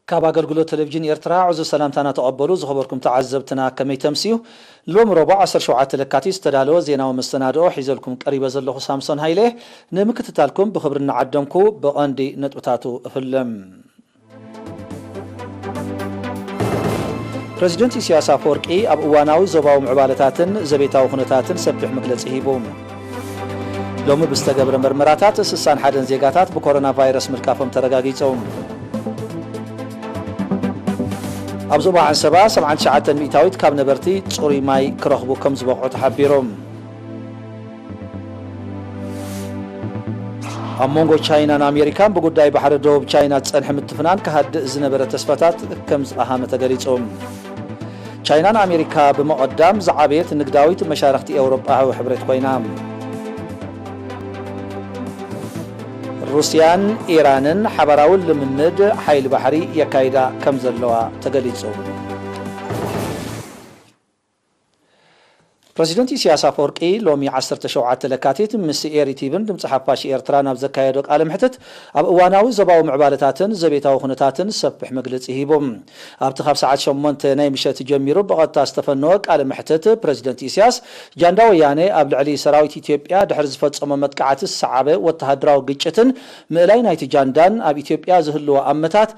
ካብ ኣገልግሎት ቴሌቪዥን ኤርትራ ዕዙዝ ሰላምታና ተቐበሉ። ዝኸበርኩም ተዓዘብትና፣ ከመይ ተምስዩ? ሎሚ ረቡዕ ዓሰርተ ሸውዓተ ለካቲት ዝተዳለወ ዜናዊ መሰናድኦ ሒዘልኩም ቀሪበ ዘለኹ ሳምሶን ሃይለ። ንምክትታልኩም ብኽብሪ እናዓደምኩ፣ ብቐንዲ ነጥብታቱ እፍልም። ፕረዚደንት ኢሳያስ ኣፈወርቂ ኣብ እዋናዊ ዞባዊ ምዕባለታትን ዘቤታዊ ኩነታትን ሰፊሕ መግለጺ ሂቡ። ሎሚ ብዝተገብረ መርመራታት ስሳን ሓደን ዜጋታት ብኮሮና ቫይረስ ምልካፎም ተረጋጊጹ። ኣብ ዞባ ዓንሰባ ሰብዓን ትሽዓተን ሚእታዊት ካብ ነበርቲ ጽሩይ ማይ ክረኽቡ ከም ዝበቕዑ ተሓቢሩ። ኣብ መንጎ ቻይናን ኣሜሪካን ብጉዳይ ባሕሪ ደቡብ ቻይና ዝጸንሐ ምትፍናን ክሃድእ ዝነበረ ተስፋታት ከም ዝቐሃመ ተገሊጹ። ቻይናን ኣሜሪካ ብምቐዳም ዝዓበየት ንግዳዊት መሻርኽቲ ኤውሮጳዊ ሕብረት ኮይና። ሩስያን ኢራንን ሓባራዊ ልምምድ ሓይሊ ባሕሪ የካይዳ ከም ዘለዋ ተገሊጹ። ፕረዚደንት ኢሳያስ ኣፈወርቂ ሎሚ ዓሰርተ ሸውዓተ ለካቲት ምስ ኤሪ ቲቪን ድምፂ ሓፋሽ ኤርትራን ኣብ ዘካየዶ ቃለ መሕትት፣ ኣብ እዋናዊ ዞባዊ ምዕባለታትን ዘቤታዊ ኩነታትን ሰፊሕ መግለጺ ሂቡ። ኣብቲ ካብ ሰዓት ሸሞንተ ናይ ምሸት ጀሚሩ ብቐጥታ ዝተፈነወ ቃለ መሕትት፣ ፕረዚደንት ኢሳያስ፣ ጃንዳ ወያነ ኣብ ልዕሊ ሰራዊት ኢትዮጵያ ድሕሪ ዝፈጸሞ መጥቃዕቲ ዝሰዓበ ወተሃደራዊ ግጭትን ምእላይ ናይቲ ጃንዳን ኣብ ኢትዮጵያ ዝህልዎ ኣመታት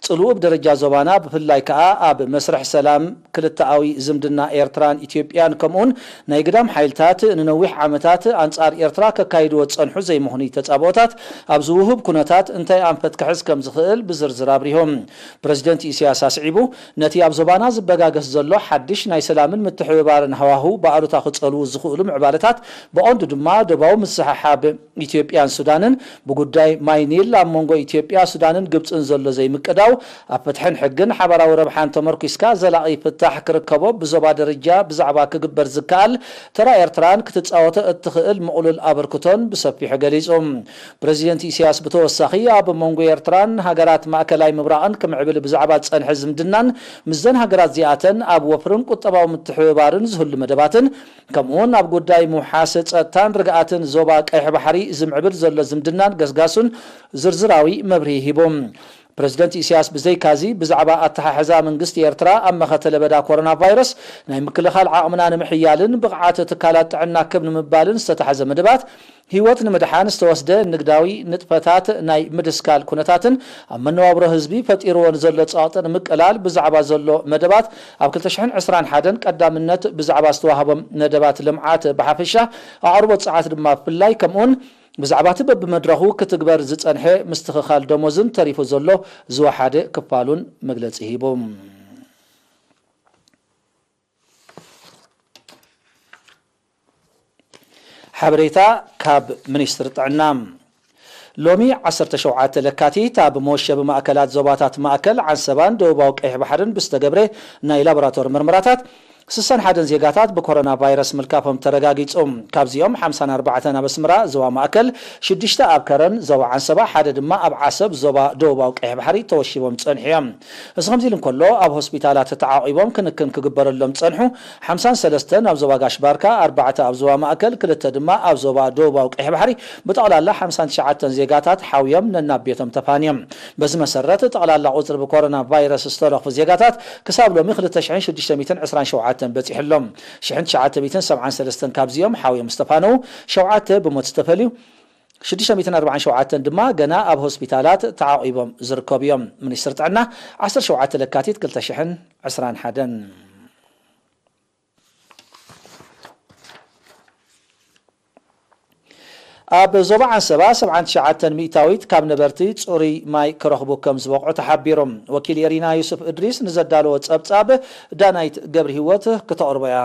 ጽልኡ ብደረጃ ዞባና፣ ብፍላይ ከኣ ኣብ መስርሕ ሰላም ክልተኣዊ ዝምድና ኤርትራን ኢትዮጵያን፣ ከምኡውን ናይ ግዳም ሓይልታት ንነዊሕ ዓመታት ኣንጻር ኤርትራ ከካይድዎ ዝጸንሑ ዘይምኽኑይ ተጻብኦታት ኣብዚ ውሁብ ኩነታት እንታይ ኣንፈት ክሕዝ ከም ዝኽእል ብዝርዝር ኣብሪሆም። ፕረዚደንት ኢሳያስ ኣስዒቡ፣ ነቲ ኣብ ዞባና ዝበጋገስ ዘሎ ሓድሽ ናይ ሰላምን ምትሕብባርን ሃዋህው ብኣሉታ ክጸልዉ ዝኽእሉ ምዕባለታት፣ ብቐንዱ ድማ ዶባዊ ምስሕሓብ ኢትዮጵያን ሱዳንን፣ ብጉዳይ ማይ ኒል ኣብ መንጎ ኢትዮጵያ፣ ሱዳንን ግብጽን ዘሎ ዘይምቅዳው፣ ኣብ ፍትሕን ሕግን ሓባራዊ ረብሓን ተመርኲስካ ዘላቒ ፍታሕ ክርከቦ ብዞባ ደረጃ ብዛዕባ ክግበር ዝከኣል ተራ ኤርትራን ክትጻወቶ እትኽእል ምቕሉል ኣበርክቶን ብሰፊሑ ገሊጹ። ፕረዚደንት ኢሳያስ ብተወሳኺ ኣብ መንጎ ኤርትራን ሃገራት ማእከላይ ምብራቕን ክምዕብል ብዛዕባ ዝጸንሐ ዝምድናን ምስዘን ሃገራት እዚኣተን ኣብ ወፍርን ቁጠባዊ ምትሕብባርን ዝህሉ መደባትን ከምኡውን ኣብ ጉዳይ ምውሓስ ጸጥታን ርግኣትን ዞባ ቀይሕ ባሕሪ ዝምዕብል ዘሎ ዝምድናን ገስጋሱን ዝርዝራዊ መብርሂ ሂቡ። ፕረዚደንት ኢሳያስ ብዘይካዚ ብዛዕባ ኣተሓሕዛ መንግስቲ ኤርትራ ኣብ መኸተ ለበዳ ኮሮና ቫይረስ ናይ ምክልኻል ዓቕምና ንምሕያልን ብቕዓት ትካላት ጥዕና ክብ ንምባልን ዝተታሕዘ መደባት፣ ህይወት ንምድሓን ዝተወስደ ንግዳዊ ንጥፈታት ናይ ምድስካል ኩነታትን ኣብ መነባብሮ ህዝቢ ፈጢርዎ ንዘሎ ጸቕጢ ንምቅላል ብዛዕባ ዘሎ መደባት፣ ኣብ ክልተ ሽሕን ዕስራን ሓደን ቀዳምነት ብዛዕባ ዝተዋህቦም መደባት ልምዓት ብሓፈሻ፣ ኣቕርቦት ጸዓት ድማ ብፍላይ፣ ከምኡውን ብዛዕባ እቲ በብመድረኹ ክትግበር ዝጸንሐ ምስትኽኻል ደሞዝን ተሪፉ ዘሎ ዝወሓደ ክፋሉን መግለጺ ሂቡ። ሓበሬታ ካብ ሚኒስትሪ ጥዕና። ሎሚ ዓሰርተ ሸውዓተ ለካቲት ኣብ መወሸቢ ማእከላት ዞባታት ማእከል፣ ዓንሰባን ደቡባዊ ቀይሕ ባሕርን ብዝተገብረ ናይ ላቦራቶሪ ምርመራታት፣ ስሳን ሓደን ዜጋታት ብኮሮና ቫይረስ ምልካፎም ተረጋጊጹ። ካብዚኦም ሓምሳን ኣርባዕተን ኣብ ኣስመራ ዞባ ማእከል፣ ሽዱሽተ ኣብ ከረን ዞባ ዓንሰባ፣ ሓደ ድማ ኣብ ዓሰብ ዞባ ደቡባዊ ቀይሕ ባሕሪ ተወሺቦም ጸንሑ እዮም። እዚ ከምዚ ኢሉ እንከሎ፣ ኣብ ሆስፒታላት ተዓቒቦም ክንክን ክግበረሎም ዝጸንሑ ሓምሳን ሰለስተን ኣብ ዞባ ጋሽ ባርካ፣ ኣርባዕተ ኣብ ዞባ ማእከል፣ ክልተ ድማ ኣብ ዞባ ደቡባዊ ቀይሕ ባሕሪ፣ ብጠቕላላ ሓምሳን ትሽዓተን ዜጋታት ሓውዮም ነናብ ቤቶም ተፋንዮም። በዚ መሰረት፣ ጠቕላላ ቁጽሪ ብኮሮና ቫይረስ ዝተለኽፉ ዜጋታት ክሳብ ሎሚ ክልተ ሽሕን ሽዱሽተ ሚእትን ዕስራን ሸውዓተን በጺሑ ኣሎ። ሽሕን ትሽዓተ ሚእትን ሰብዓን ሰለስተን ካብዚኦም ሓውዮም ዝተፋነዉ፣ ሸውዓተ ብሞት ዝተፈልዩ፣ ሽዱሽተ ሚእትን ኣርባዓን ሸውዓተን ድማ ገና ኣብ ሆስፒታላት ተዓቒቦም ዝርከቡ እዮም። ሚኒስትሪ ጥዕና፣ ዓሰርተ ሸውዓተ ለካቲት ክልተ ሽሕን ዕስራን ሓደን። ኣብ ዞባ ዓንሰባ ሰብዓን ትሽዓተን ሚእታዊት ካብ ነበርቲ ጽሩይ ማይ ክረኽቡ ከም ዝበቕዑ ተሓቢሩ። ወኪል ኤሪና ዩሱፍ እድሪስ ንዘዳለዎ ጸብጻብ ዳናይት ገብረ ህይወት ክተቕርቦ እያ።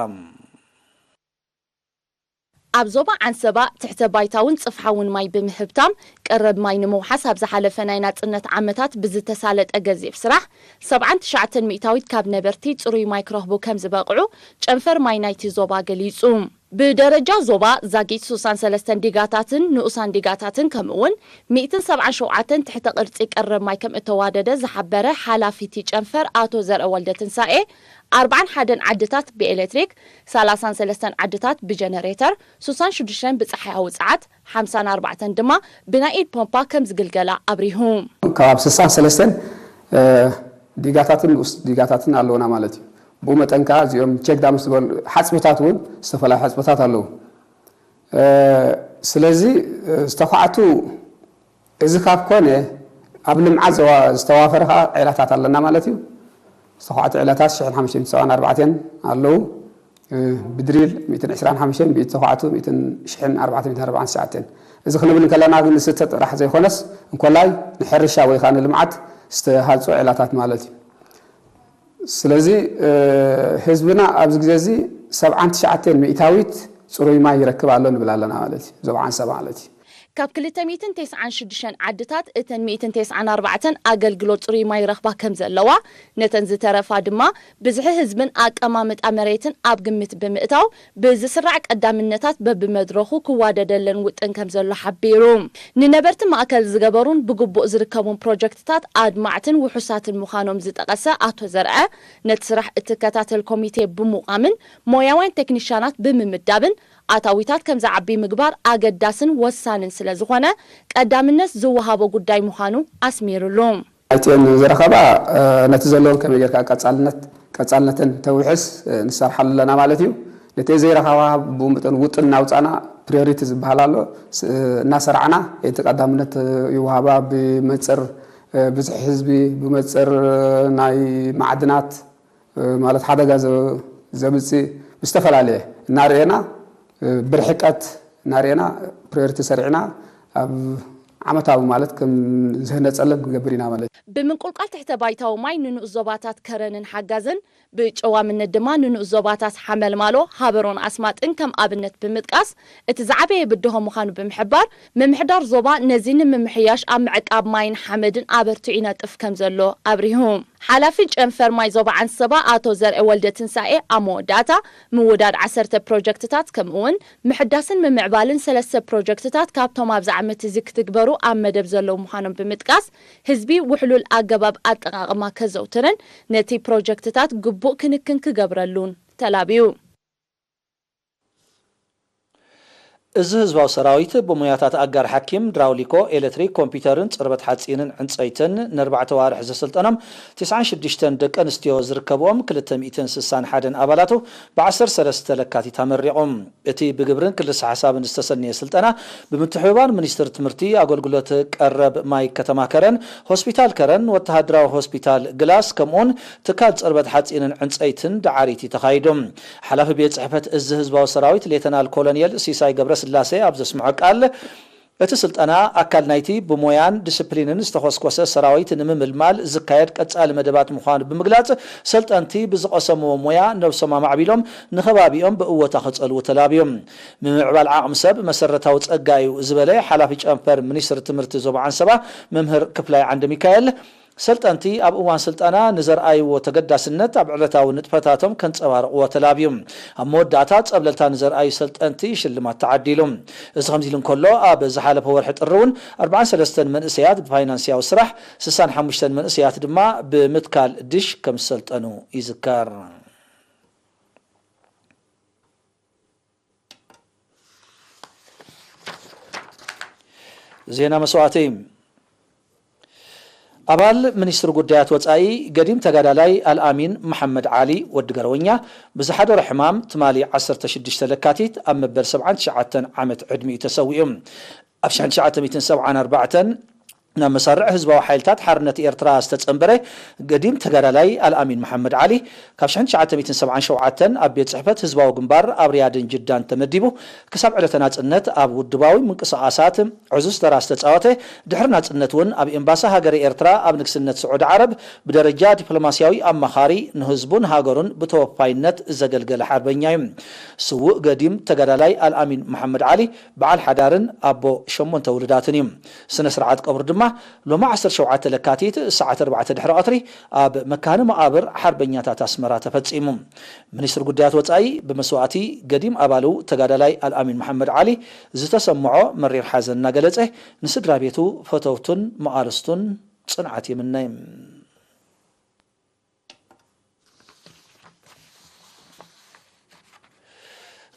ኣብ ዞባ ዓንሰባ ትሕተ ባይታውን ጽፍሓውን ማይ ብምህብታም ቀረብ ማይ ንምውሓስ ኣብ ዝሓለፈ ናይ ናጽነት ዓመታት ብዝተሳለጠ ገዚፍ ስራሕ ሰብዓን ትሽዓተን ሚእታዊት ካብ ነበርቲ ጽሩይ ማይ ክረኽቡ ከም ዝበቕዑ ጨንፈር ማይ ናይቲ ዞባ ገሊጹ። ብደረጃ ዞባ ዛጊት ስሳን ሰለስተን ዲጋታትን ንኡሳን ዲጋታትን ከምኡውን ሚእትን ሰብዓን ሸውዓተን ትሕተ ቅርጺ ቀረብ ማይ ከም እተዋደደ ዝሓበረ ሓላፊ እቲ ጨንፈር ኣቶ ዘርአ ወልደ ትንሳኤ፣ ኣርባዓን ሓደን ዓድታት ብኤሌክትሪክ፣ ሰላሳን ሰለስተን ዓድታት ብጀነሬተር፣ ስሳን ሽዱሽተን ብጸሓያዊ ጸዓት፣ ሓምሳን ኣርባዕተን ድማ ብናይ ኢድ ፖምፓ ከም ዝግልገላ ኣብሪሁ። ካብ ስሳን ሰለስተን፣ እ፣ ዲጋታትን ንኡስ ዲጋታትን ኣለውና ማለት እዩ። ብኡ መጠን ከዓ እዚኦም ቼክ ዳምስ ዝበሉ ሓፅብታት እውን ዝተፈላለዩ ሓፅብታት ኣለዉ። ስለዚ ዝተኳዕቱ እዚ ካብ ኮነ ኣብ ልምዓት ዝተዋፈረ ከዓ ዒላታት ኣለና ማለት እዩ። ዝተኳዕቱ ዒላታት ሽሕን ሓሙሽተ ሚእትን ሰብዓን ኣርባዕተን ኣለዉ። ብድሪል ሚእትን ዕስራን ሓሙሽተን ብኢድ ዝተኳዕቱ ሚእትን ሽሕን ኣርባዕተ ሚእትን ኣርባዓን ትሽዓተን። እዚ ክንብል እንከለና ግን ንስተ ጥራሕ ዘይኮነስ እንኮላይ ንሕርሻ ወይ ከዓ ንልምዓት ዝተሃፁ ዒላታት ማለት እዩ። ስለዚ ህዝብና ኣብዚ ግዜ እዚ ሰብዓን ትሽዓተን ሚእታዊት ፅሩይ ማይ ይረክብ ኣሎ ንብል ኣለና ማለት እዩ። ዞባ ዓንሰባ ማለት እዩ። ካብ ክልተ ሚእትን ተስዓን ሽዱሽተን ዓድታት እተን ሚእትን ተስዓን ኣርባዕተን ኣገልግሎት ፅሩይ ማይ ይረኽባ ከም ዘለዋ፣ ነተን ዝተረፋ ድማ ብዝሒ ህዝብን ኣቀማምጣ መሬትን ኣብ ግምት ብምእታው ብዝስራዕ ቀዳምነታት በብመድረኹ ክዋደደለን ውጥን ከም ዘሎ ሓቢሩ። ንነበርቲ ማእከል ዝገበሩን ብግቡእ ዝርከቡን ፕሮጀክትታት ኣድማዕትን ውሑሳትን ምዃኖም ዝጠቐሰ ኣቶ ዘርአ፣ ነቲ ስራሕ እትከታተል ኮሚቴ ብምቋምን ሞያውያን ቴክኒሻናት ብምምዳብን ኣታዊታት ከም ዝዓቢ ምግባር ኣገዳስን ወሳንን ስለ ዝኾነ ቀዳምነት ዝወሃቦ ጉዳይ ምዃኑ ኣስሚሩሉ። ኣይቲኤን ዝረኸባ ነቲ ዘለወን ከመይ ጌርካ ቀፃልነት ቀፃልነተን ተውሕስ ንሰርሓሉ ኣለና ማለት እዩ። ነቲ ዘይረኸባ ብኡ መጠን ውጥን እናውፃእና ፕሪዮሪቲ ዝበሃል ኣሎ እናሰራዕና እቲ ቀዳምነት ይወሃባ ብመንፅር ብዝሒ ህዝቢ ብመንፅር ናይ ማዕድናት ማለት ሓደጋ ዘምፅእ ብዝተፈላለየ እናርኤና ብርሕቀት እናርኤና ፕሪዮሪቲ ሰሪዕና ኣብ ዓመታዊ ማለት ከም ዝህነፀለን ክንገብር ኢና ማለት እዩ። ብምንቁልቋል ትሕተ ባይታዊ ማይ ንንኡስ ዞባታት ከረንን ሓጋዝን ብጨዋምነት ድማ ንንኡስ ዞባታት ሓመልማሎ ሃበሮን ኣስማጥን ከም ኣብነት ብምጥቃስ እቲ ዝዓበየ ብድሆ ምዃኑ ብምሕባር ምምሕዳር ዞባ ነዚ ንምምሕያሽ ኣብ ምዕቃብ ማይን ሓመድን ኣበርቲዑ ይነጥፍ ከም ዘሎ ኣብሪሁ። ሓላፊ ጨንፈር ማይ ዞባ ዓንሰባ ኣቶ ዘርኤ ወልደትንሳኤ ኣብ መወዳእታ ምውዳድ ዓሰርተ ፕሮጀክትታት ከምኡውን ምሕዳስን ምምዕባልን ሰለስተ ፕሮጀክትታት ካብቶም ኣብዚ ዓመት እዚ ክትግበሩ ኣብ መደብ ዘለዉ ምዃኖም ብምጥቃስ ህዝቢ ውሕሉል ኣገባብ ኣጠቓቕማ ከዘውትርን ነቲ ፕሮጀክትታት ግቡእ ክንክን ክገብረሉን ተላብዩ። እዚ ህዝባዊ ሰራዊት ብሞያታት ኣጋር ሓኪም፣ ድራውሊኮ፣ ኤለትሪክ፣ ኮምፒተርን ጽርበት ሓጺንን ዕንጸይትን ንኣርባዕተ ኣዋርሕ ዘሰልጠኖም ተስዓን ሽዱሽተን ደቂ ኣንስትዮ ዝርከብኦም ክልተ ሚእትን ስሳን ሓደን ኣባላቱ ብዓሰርተ ሰለስተ ለካቲት ኣመሪቑ። እቲ ብግብርን ክልሰ ሓሳብን ዝተሰነየ ስልጠና ብምትሕብባር ሚኒስትሪ ትምህርቲ ኣገልግሎት ቀረብ ማይ ከተማ ከረን፣ ሆስፒታል ከረን፣ ወተሃደራዊ ሆስፒታል ግላስ ከምኡውን ትካል ጽርበት ሓጺንን ዕንጸይትን ዳዓሪት እዩ ተኻይዱ። ሓላፊ ቤት ጽሕፈት እዚ ህዝባዊ ሰራዊት ሌተናል ኮሎኔል ሲሳይ ገብረስላሴ ኣብ ዘስምዖ ቃል፣ እቲ ስልጠና ኣካል ናይቲ ብሞያን ዲስፕሊንን ዝተኾስኮሰ ሰራዊት ንምምልማል ዝካየድ ቀጻሊ መደባት ምዃኑ ብምግላጽ፣ ሰልጠንቲ ብዝቐሰምዎ ሞያ ነብሶም ኣማዕቢሎም ንኸባቢኦም ብእወታ ክጸልዉ ተላብዮም። ምምዕባል ዓቕሚ ሰብ መሰረታዊ ጸጋ እዩ ዝበለ ሓላፊ ጨንፈር ሚኒስትሪ ትምህርቲ ዞባ ዓንሰባ መምህር ክፍላይ ዓንደሚካኤል፣ ሰልጠንቲ ኣብ እዋን ስልጠና ንዘርኣይዎ ተገዳስነት ኣብ ዕለታዊ ንጥፈታቶም ከንጸባርቕዎ ተላብዩ። ኣብ መወዳእታ ጸብለልታ ንዘርኣዩ ሰልጠንቲ ሽልማት ተዓዲሉ። እዚ ከምዚ ኢሉ እንከሎ፣ ኣብ ዝሓለፈ ወርሒ ጥሪ እውን ኣርባዓን ሰለስተን መንእሰያት ብፋይናንስያዊ ስራሕ፣ ስሳን ሓሙሽተን መንእሰያት ድማ ብምትካል ድሽ ከም ዝሰልጠኑ ይዝከር። ዜና መስዋእቲ። ኣባል ሚኒስትሪ ጉዳያት ወጻኢ ገዲም ተጋዳላይ ኣልኣሚን መሓመድ ዓሊ ወዲ ገረወኛ ብዝሓደሮ ሕማም ትማሊ ዓሰርተ ሽዱሽተ ለካቲት ኣብ መበል ሰብዓን ትሽዓተን ዓመት ዕድሚኡ ተሰዊኡ። ኣብ ሽሕን ትሽዓተ ሚእትን ሰብዓን ኣርባዕተን ናብ መሳርዕ ህዝባዊ ሓይልታት ሓርነት ኤርትራ ዝተጸንበረ ገዲም ተጋዳላይ ኣልኣሚን መሓመድ ዓሊ ካብ ሽሕን ትሽዓተ ሚእትን ሰብዓን ሸውዓተን ኣብ ቤት ጽሕፈት ህዝባዊ ግንባር ኣብ ሪያድን ጅዳን ተመዲቡ ክሳብ ዕለተ ናጽነት ኣብ ውድባዊ ምንቅስቓሳት ዕዙዝ ተራ ዝተጻወተ፣ ድሕሪ ናጽነት እውን ኣብ ኤምባሲ ሃገረ ኤርትራ ኣብ ንግስነት ስዑዲ ዓረብ ብደረጃ ዲፕሎማስያዊ ኣማኻሪ ንህዝቡን ሃገሩን ብተወፋይነት ዘገልገለ ሓርበኛ እዩ። ስዉእ ገዲም ተጋዳላይ ኣልኣሚን መሓመድ ዓሊ በዓል ሓዳርን ኣቦ ሸሞንተ ውሉዳትን እዩ። ስነ ስርዓት ቀብሩ ድማ ሎሚ ዓሰርተ ሸውዓተ ለካቲት ሰዓት ኣርባዕተ ድሕሪ ቀትሪ ኣብ መካነ መቓብር ሓርበኛታት ኣስመራ ተፈጺሙ። ሚኒስትሪ ጉዳያት ወጻኢ ብመስዋእቲ ገዲም ኣባሉ ተጋዳላይ ኣልኣሚን መሓመድ ዓሊ ዝተሰምዖ መሪር ሓዘን እናገለጸ፣ ንስድራ ቤቱ፣ ፈተውቱን መቓርስቱን ጽንዓት ይምነ።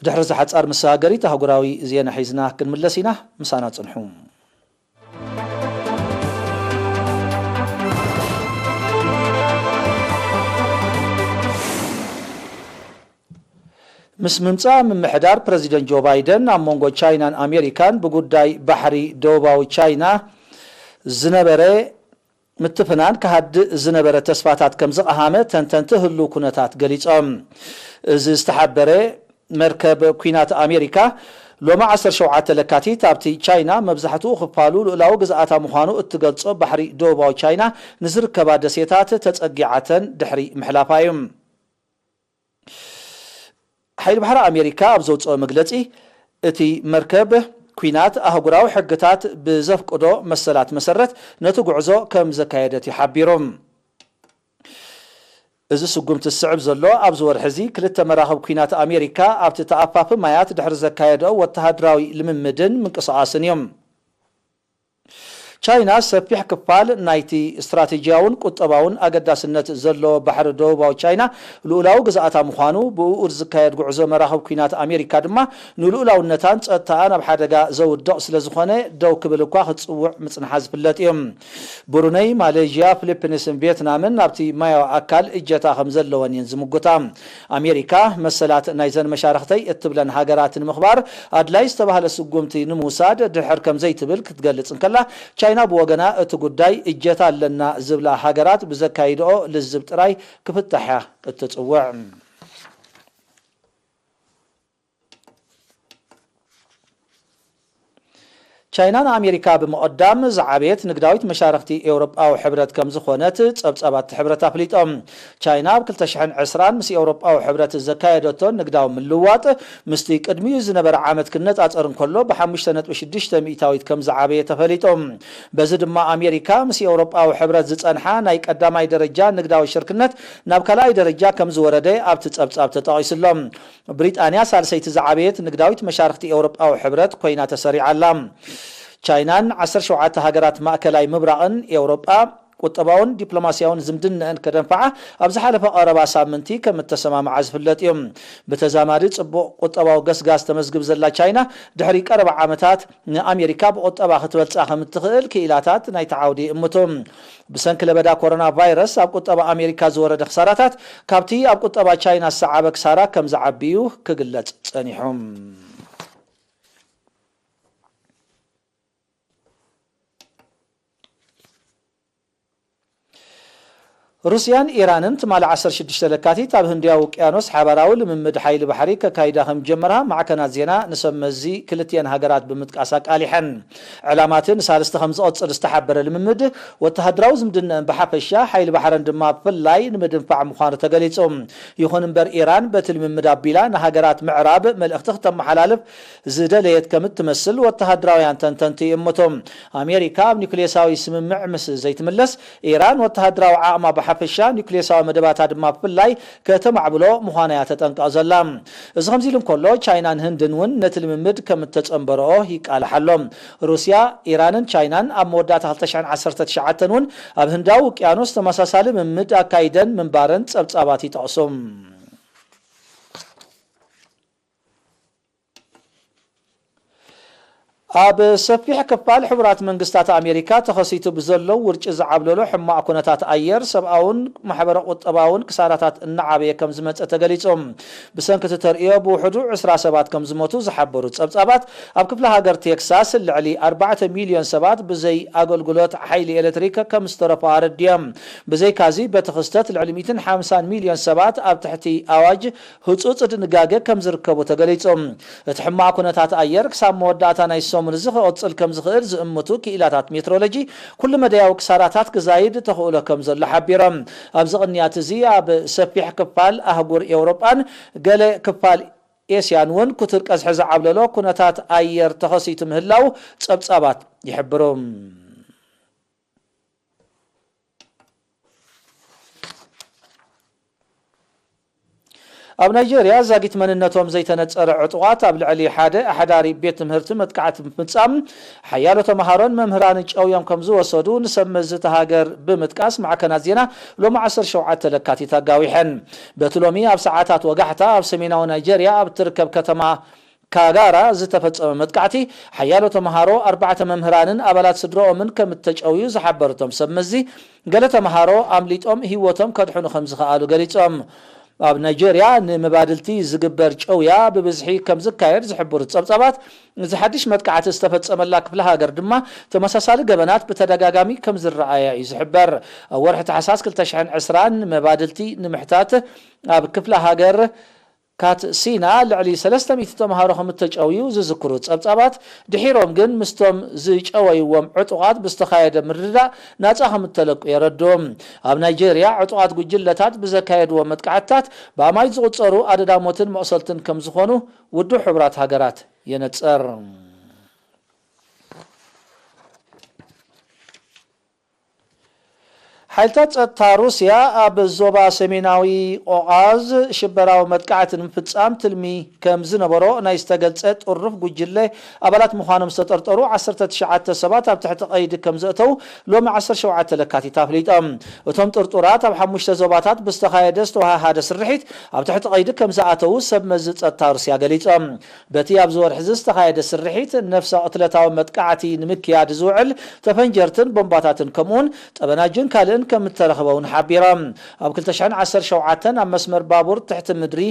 ድሕሪ እዚ ሓጻር መሰጋገሪት ኣህጉራዊ ዜና ሒዝና ክንምለስ ኢና። ምሳና ጽንሑ። ምስ ምምጻእ ምምሕዳር ፕረዚደንት ጆ ባይደን፣ ኣብ መንጎ ቻይናን ኣሜሪካን ብጉዳይ ባሕሪ ደቡባዊ ቻይና ዝነበረ ምትፍናን ክሃድእ ዝነበረ ተስፋታት ከም ዝቐሃመ ተንተንቲ ህሉው ኩነታት ገሊጾም። እዚ ዝተሓበረ መርከብ ኲናት ኣሜሪካ ሎሚ ዓሰርተ ሸውዓተ ለካቲት ኣብቲ ቻይና መብዛሕትኡ ክፋሉ ልኡላዊ ግዝኣታ ምዃኑ እትገልጾ ባሕሪ ደቡባዊ ቻይና ንዝርከባ ደሴታት ተጸጊዓተን ድሕሪ ምሕላፋ እዩ። ሓይሊ ባሕሪ ኣሜሪካ ኣብ ዘውፅኦ መግለፂ፣ እቲ መርከብ ኲናት ኣህጉራዊ ሕግታት ብዘፍቅዶ መሰላት መሰረት ነቲ ጉዕዞ ከም ዘካየደት እዩ ሓቢሩ። እዚ ስጉምቲ ዝስዕብ ዘሎ ኣብዚ ወርሒ እዚ ክልተ መራኽብ ኲናት ኣሜሪካ ኣብቲ ተኣፋፊ ማያት ድሕሪ ዘካየደኦ ወተሃደራዊ ልምምድን ምንቅስቓስን እዮም። ቻይና ሰፊሕ ክፋል ናይቲ ስትራቴጂያውን ቁጠባውን ኣገዳስነት ዘለዎ ባሕሪ ደቡባዊ ቻይና ልኡላዊ ግዝኣታ ምዃኑ፣ ብእኡ ዝካየድ ጉዕዞ መራኽብ ኲናት ኣሜሪካ ድማ ንልኡላውነታን ጸጥታኣን ኣብ ሓደጋ ዘውድቕ ስለ ዝኾነ፣ ደው ክብል እኳ ክጽውዕ ምጽንሓ ዝፍለጥ እዩ። ብሩነይ፣ ማሌዥያ፣ ፊሊፒንስን ቪየትናምን ኣብቲ ማያዊ ኣካል እጀታ ከም ዘለወን እየን ዝምጉታ። ኣሜሪካ፣ መሰላት ናይዘን መሻርኽተይ እትብለን ሃገራት ንምኽባር ኣድላይ ዝተባህለ ስጉምቲ ንምውሳድ ድሕር ከም ዘይትብል ክትገልጽ እንከላ፣ ቻይና ብወገና እቲ ጉዳይ እጀታ ኣለና ዝብላ ሃገራት ብዘካይድኦ ልዝብ ጥራይ ክፍታሕ እያ እትጽውዕ። ቻይና ንኣሜሪካ ብምቕዳም ዝዓበየት ንግዳዊት መሻርኽቲ ኤውሮጳዊ ሕብረት ከም ዝኾነት ጸብጻባት እቲ ሕብረት ኣፍሊጦም። ቻይና ኣብ ክልተ ሽሕን ዕስራን ምስ ኤውሮጳዊ ሕብረት ዘካየደቶ ንግዳዊ ምልውዋጥ ምስቲ ቅድሚኡ ዝነበረ ዓመት ክነጻጸር እንከሎ ብሓሙሽተ ነጥቢ ሽዱሽተ ሚእታዊት ከም ዝዓበየ ተፈሊጡ። በዚ ድማ ኣሜሪካ ምስ ኤውሮጳዊ ሕብረት ዝጸንሓ ናይ ቀዳማይ ደረጃ ንግዳዊ ሽርክነት ናብ ካልኣይ ደረጃ ከም ዝወረደ ኣብቲ ጸብጻብ ተጠቒሱ ኣሎ። ብሪጣንያ ሳልሰይቲ ዝዓበየት ንግዳዊት መሻርኽቲ ኤውሮጳዊ ሕብረት ኮይና ተሰሪዓ ኣላ። ቻይናን ዓሰርተ ሸውዓተ ሃገራት ማእከላይ ምብራቕን ኤውሮጳ ቁጠባውን ዲፕሎማስያውን ዝምድነአን ከደንፍዓ ኣብ ዝሓለፈ ቀረባ ሳምንቲ ከም እተሰማምዓ ዝፍለጥ እዩ። ብተዛማዲ ጽቡቕ ቁጠባዊ ገስጋስ ተመዝግብ ዘላ ቻይና፣ ድሕሪ ቀረባ ዓመታት ንኣሜሪካ ብቁጠባ ክትበልጻ ከም እትኽእል ክኢላታት ናይቲ ዓውዲ ይእምቱ። ብሰንኪ ለበዳ ኮሮና ቫይረስ ኣብ ቁጠባ ኣሜሪካ ዝወረደ ክሳራታት፣ ካብቲ ኣብ ቁጠባ ቻይና ዝሰዓበ ክሳራ ከም ዝዓቢ እዩ ክግለጽ ጸኒሑ። ሩስያን ኢራንን ትማሊ ዓሰርተ ሽዱሽተ ለካቲት ኣብ ህንድያዊ ውቅያኖስ ሓባራዊ ልምምድ ሓይሊ ባሕሪ ከካይዳ ከም ጀመራ ማዕከናት ዜና ንሰብ መዚ ክልቲአን ሃገራት ብምጥቃስ ኣቃሊሐን። ዕላማ እቲ ንሳልስቲ ከም ዝቐጽል ዝተሓበረ ልምምድ፣ ወተሃደራዊ ዝምድነአን ብሓፈሻ፣ ሓይሊ ባሕረን ድማ ብፍላይ ንምድንፋዕ ምዃኑ ተገሊጹ። ይኹን እምበር፣ ኢራን በቲ ልምምድ ኣቢላ ንሃገራት ምዕራብ መልእኽቲ ክተመሓላልፍ ዝደለየት ከም እትመስል ወተሃደራውያን ተንተንቲ ይእምቱ። ኣሜሪካ ኣብ ኒውክሌሳዊ ስምምዕ ምስ ዘይትምለስ፣ ኢራን ወተሃደራዊ ዓቕማ ብሓፈሻ፣ ኒውክሌሳዊ መደባታ ድማ ብፍላይ ከተማዕብሎ ምዃና እያ ተጠንቀቕ ዘላ። እዚ ከምዚ ኢሉ እንከሎ፣ ቻይናን ህንድን እውን ነቲ ልምምድ ከም እተጸንበረኦ ይቃልሓ ኣሎ። ሩስያ፣ ኢራንን ቻይናን ኣብ መወዳእታ ክልተ ሽሕን ዓሰርተ ትሽዓተን እውን ኣብ ህንዳዊ ውቅያኖስ ተመሳሳሊ ልምምድ ኣካይደን ምንባረን ጸብጻባት ይጠቕሱ። ኣብ ሰፊሕ ክፋል ሕቡራት መንግስታት ኣሜሪካ ተኸሲቱ ብዘሎ ውርጪ ዝዓብለሎ ሕማቕ ኩነታት ኣየር፣ ሰብኣውን ማሕበረ ቁጠባውን ክሳራታት እናዓበየ ከም ዝመጸ ተገሊጹ። ብሰንኪ እቲ ተርእዮ ብውሕዱ ዕስራ ሰባት ከም ዝሞቱ ዝሓበሩ ጸብጻባት፣ ኣብ ክፍለ ሃገር ቴክሳስ ልዕሊ ኣርባዕተ ሚልዮን ሰባት ብዘይ ኣገልግሎት ሓይሊ ኤሌክትሪክ ከም ዝተረፉ ኣረዲዮም። ብዘይካዚ፣ በቲ ክስተት ልዕሊ ሚእትን ሓምሳን ሚልዮን ሰባት ኣብ ትሕቲ ኣዋጅ ህጹጽ ድንጋገ ከም ዝርከቡ ተገሊጹ። እቲ ሕማቕ ኩነታት ኣየር ክሳብ መወዳእታ ናይ ሰሙን እዚ ክቕጽል ከም ዝኽእል ዝእምቱ ክኢላታት ሜትሮሎጂ፣ ኩሉ መደያዊ ክሳራታት ክዛይድ ተኽእሎ ከም ዘሎ ሓቢሮም። ኣብዚ ቅንያት እዚ ኣብ ሰፊሕ ክፋል ኣህጉር ኤውሮጳን ገለ ክፋል ኤስያን እውን ክቱር ቀዝሒ ዝዓብለሎ ኩነታት ኣየር ተኸሲቱ ምህላው ጸብጻባት ይሕብሩ። ኣብ ናይጀርያ፣ ዛጊት መንነቶም ዘይተነጸረ ዕጡቓት ኣብ ልዕሊ ሓደ ኣሕዳሪ ቤት ትምህርቲ መጥቃዕቲ ብምፍጻም፣ ሓያሎ ተምሃሮን መምህራንን ጨውዮም ከም ዝወሰዱ ንሰብ መዚ እታ ሃገር ብምጥቃስ፣ ማዕከናት ዜና ሎሚ ዓሰርተ ሸውዓተ ለካቲት ኣጋዊሐን። በቲ ሎሚ ኣብ ሰዓታት ወጋሕታ፣ ኣብ ሰሜናዊ ናይጀርያ ኣብ እትርከብ ከተማ ካጋራ ዝተፈጸመ መጥቃዕቲ፣ ሓያሎ ተምሃሮ፣ ኣርባዕተ መምህራንን ኣባላት ስድራኦምን ከም እተጨውዩ ዝሓበሩ እቶም ሰብ መዚ፣ ገለ ተምሃሮ ኣምሊጦም ህይወቶም ከድሕኑ ከም ዝኸኣሉ ገሊጾም። ኣብ ናይጀርያ ንመባድልቲ ዝግበር ጨውያ ብብዝሒ ከም ዝካየድ ዝሕብሩ ጸብጻባት፣ እዚ ሓድሽ መጥቃዕቲ ዝተፈጸመላ ክፍለ ሃገር ድማ ተመሳሳሊ ገበናት ብተደጋጋሚ ከም ዝረኣያ እዩ ዝሕበር። ኣብ ወርሒ ታሕሳስ ክልተ ሽሕን ዕስራን ንመባድልቲ ንምሕታት ኣብ ክፍለ ሃገር ካትሲና ልዕሊ ሰለስተ ሚእቲ ተምሃሮ ከም እተጨውዩ ዝዝክሩ ጸብጻባት፣ ድሒሮም ግን ምስቶም ዝጨወይዎም ዕጡቓት ብዝተኻየደ ምርድዳእ ናጻ ከም እተለቁ የረድኡ። ኣብ ናይጄርያ ዕጡቓት ጉጅለታት ብዘካየድዎ መጥቃዕትታት ብኣማይት ዝቑጸሩ ኣደዳ ሞትን መቑሰልትን ከም ዝኾኑ ውድብ ሕቡራት ሃገራት የነጽር። ሓይልታት ጸጥታ ሩስያ ኣብ ዞባ ሰሜናዊ ቆቓዝ ሽበራዊ መጥቃዕቲ ንምፍጻም ትልሚ ከም ዝነበሮ ናይ ዝተገልጸ ጥሩፍ ጉጅለ ኣባላት ምዃኖም ዝተጠርጠሩ ዓሰርተ ትሽዓተ ሰባት ኣብ ትሕቲ ቀይዲ ከም ዘእተው ሎሚ ዓሰርተ ሸውዓተ ለካቲት ኣፍሊጦም። እቶም ጥርጡራት ኣብ ሓሙሽተ ዞባታት ብዝተኻየደ ዝተወሃሃደ ስርሒት ኣብ ትሕቲ ቀይዲ ከም ዝኣተዉ ሰብ መዚ ጸጥታ ሩስያ ገሊጾም። በቲ ኣብዚ ወርሒ እዚ ዝተኻየደ ስርሒት ነፍሰ ቅትለታዊ መጥቃዕቲ ንምክያድ ዝውዕል ተፈንጀርትን ቦምባታትን ከምኡውን ጠበናጅን ካልእን ከም እተረኽበ እውን ሓቢሮም። ኣብ ክልተ ሽሕን ዓሰርተ ሸውዓተን ኣብ መስመር ባቡር ትሕቲ ምድሪ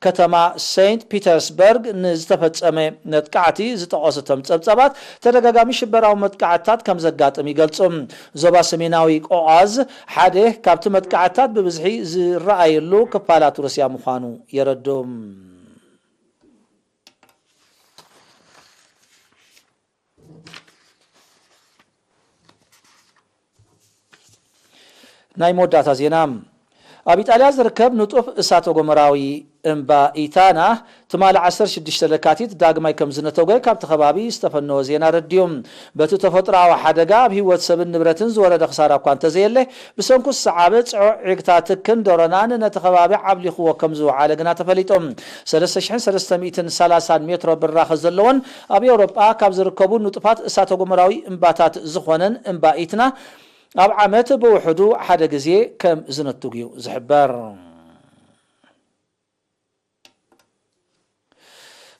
ከተማ ሴንት ፒተርስበርግ ንዝተፈጸመ መጥቃዕቲ ዝጠቐሱ እቶም ጸብጻባት፣ ተደጋጋሚ ሽበራዊ መጥቃዕትታት ከም ዘጋጥም ይገልጹ። ዞባ ሰሜናዊ ቆቓዝ ሓደ ካብቲ መጥቃዕትታት ብብዝሒ ዝረኣየሉ ክፋላት ሩስያ ምዃኑ የረድኡ። ናይ መወዳእታ ዜና። ኣብ ኢጣልያ ዝርከብ ንጡፍ እሳተ ጎመራዊ እምባ ኢታና ትማሊ ዓሰርተ ሽዱሽተ ለካቲት ዳግማይ ከም ዝነተጎ ካብቲ ከባቢ ዝተፈነወ ዜና ረድዩ። በቲ ተፈጥሮኣዊ ሓደጋ ኣብ ህይወት ሰብን ንብረትን ዝወረደ ክሳራ እኳ እንተዘየለ፣ ብሰንኩ ዝሰዓበ ጽዑቕ ዒግታ ትክን ደሮናን ነቲ ከባቢ ዓብሊኽዎ ከም ዝወዓለ ግና ተፈሊጡ። ሰለስተ ሽሕን ሰለስተ ሚእትን ሰላሳን ሜትሮ ብራኸ ዘለዎን ኣብ ኤውሮጳ ካብ ዝርከቡ ንጡፋት እሳተ ጎመራዊ እምባታት ዝኾነን እምባ ኢትና ኣብ ዓመት ብውሕዱ ሓደ ግዜ ከም ዝነትግ እዩ ዝሕበር።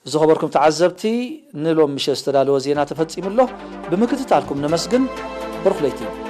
ዝኸበርኩም ተዓዘብቲ፣ ንሎም ምሸት ዝተዳለወ ዜና ተፈጺሙ ኣሎ። ብምክትታልኩም ነመስግን። ብሩኽ ለይቲ።